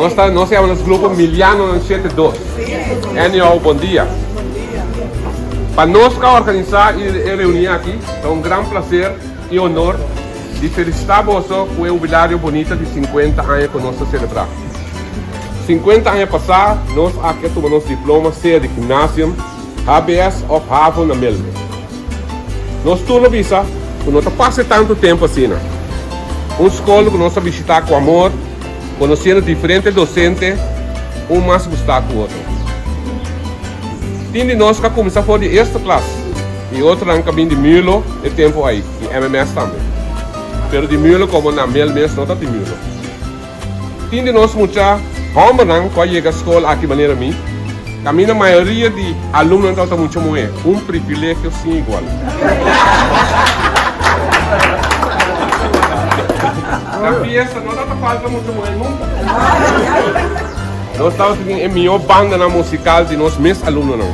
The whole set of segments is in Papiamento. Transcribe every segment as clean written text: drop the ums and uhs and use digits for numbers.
Nos ta nos yama nos grupo Milianonan 72. Anyhow, bon dia. Pa nos ku a organisá e reunion aki, ta un gran plaser i honor di felisitá boso ku e hubilario bunita di 50 aña ku nos ta selebrá. 50 aña pasá nos aki a tuma nos diploma sea di gymnasium, HBS òf havo na Melbourne. Nos tur lo bisa ku no ta pasa tantu tempu asina. Un skol ku nos a bishitá ku amor, konosiendo diferente dosente, un mas gustá ku otro. Tin di nos ku a kuminsá for di eerste klas i otronan ku a bin di Mulo e tempu ei, i MMS tambe. Pero di Mulo komo na Mel mes no ta di Mulo. Tin di nos mucha hòmbernan ku a yega skol aki manera mi, kaminda mayoria di alumnonan tabata mucha muhé, un privilegio sin igual. Na fiesta no tabata falta mucha muhé nunka. Nos tabata tin e mihó bandanan musikal di nos mes alumnonan.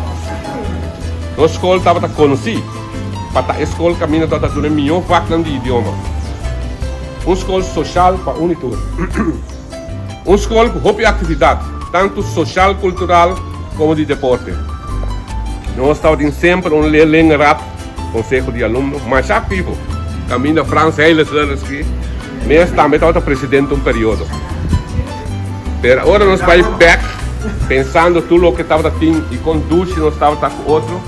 Nos skol tabata konosí pa ta e skol kaminda tabata duna e mihó vaknan di idioma. Un skol soshal pa un i tur. Un skol ku hopi aktividat, tantu soshal, kultural komo di deporte. Nos tabatin semper un leerlingenraad, konseho di alumno, masha aktivo, kaminda Frans Heiligler esaki mes tambe tabata presidente un periodo. Pero ora nos bai bek pensando tur loke tabata tin i kon dushi nos tabata ku otro,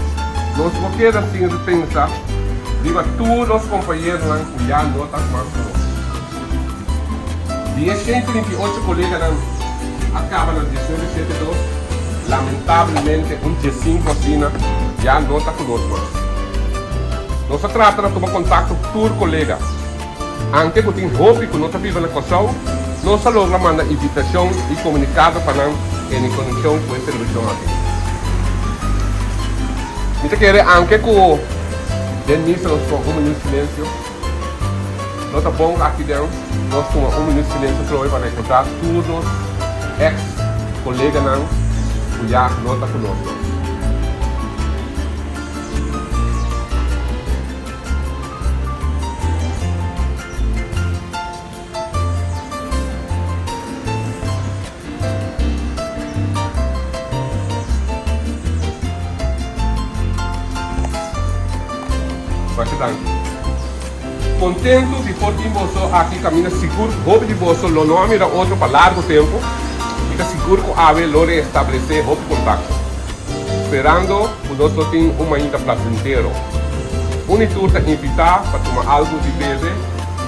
nos no keda sin pensa riba tur nos kompañeronan ku ya no ta mas ku nos. Di e 138 koleganan a kaba na 1972, lamentablemente un 15 asina ya no ta ku nos mas. Nos a trata na tuma kontakto ku tur kolega. Anke ku tin hopi ku no ta biba na Kòrsou, nos a logra manda invitashon i komunikado pa nan en konekshon ku e selebrashon aki. Mi ta kere anke ku den misa nos tuma un minüt silensio, no ta bon aki den nos tuma un minüt silensio trobe pa rekordá tur nos eks koleganan ku ya no ta ku nos mas. Masha danki. Kontentu di por tin boso aki kaminda sigur ku hopi di boso lo no a mira otro pa largu tempu i ta sigur ku awe lo reestablesé hopi kontakto. Sperando ku nos lo tin un mainta plasentero. Un i tur ta invitá pa tuma algu di bebe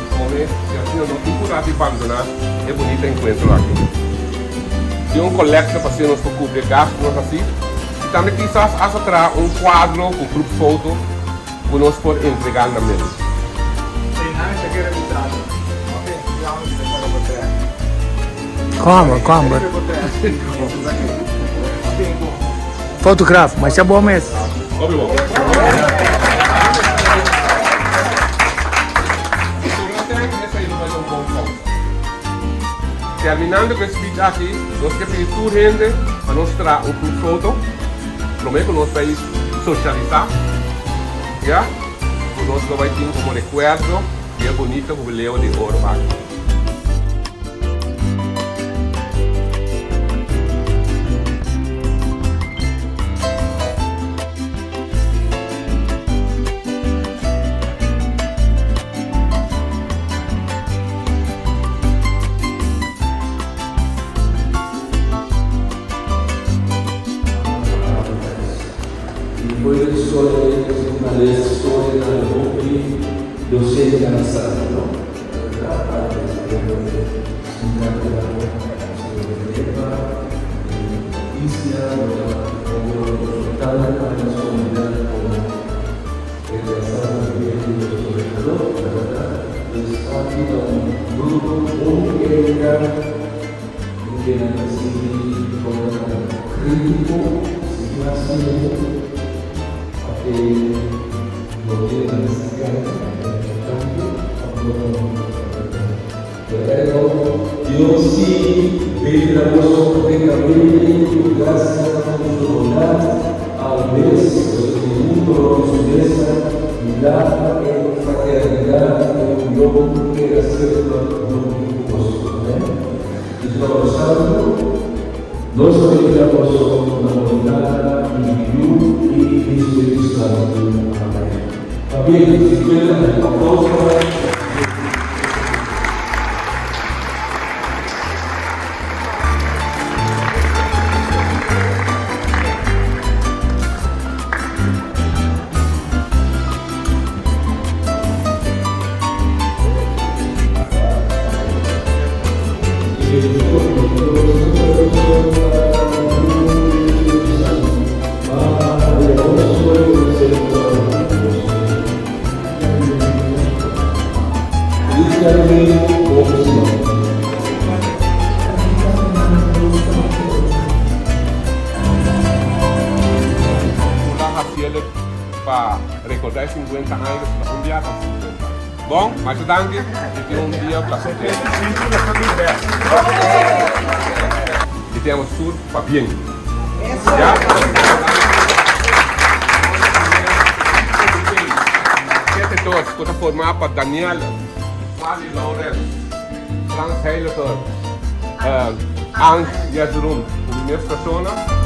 i kome i asina no tin purá di bandoná e bunita enkuentro aki. Tin un kolekta pa asina nos por kubri e gastu ku nos hasi i tambe kisas asta traha un kuadro ku groepsfoto ku nos por entregá na mel. Kòmber, kòmber. Fotograaf, masha bon mes. Hopi bon. Terminando ku e speech aki, nos ke pidi tur hende pa nos traha un group foto promé ku nos bai sosialisá, ya, ku nos lo bai tin komo rekuerdo di e bunito hubileo di oro aki. Despues di storia ei, nos a lesa storianan di hopi dosentenan santo. Dios sí brinda boso ricamente su gracia con su bondad, al bes boso tin hunto rond su mesa y laga e fraternidad y union keda semper hunto cu boso. Amen. Dios ta boso santo. Nos ta bendiciá boso na nomber di Tata i di Yu i di Spiritu Santu. Amen. Pabien, 50 aña. Aplauso pa. Ula haciele pa recorda e 50 aña ku ta un dia ta 50 aña. Bon, masha danki y tin un dia placentero. Y te amo sur pabien. Ya? Siete dos ku ta forma pa Daniel, Wally Lawrence, Frans Heiliger, Ans Jesurun, ku mi mes persona.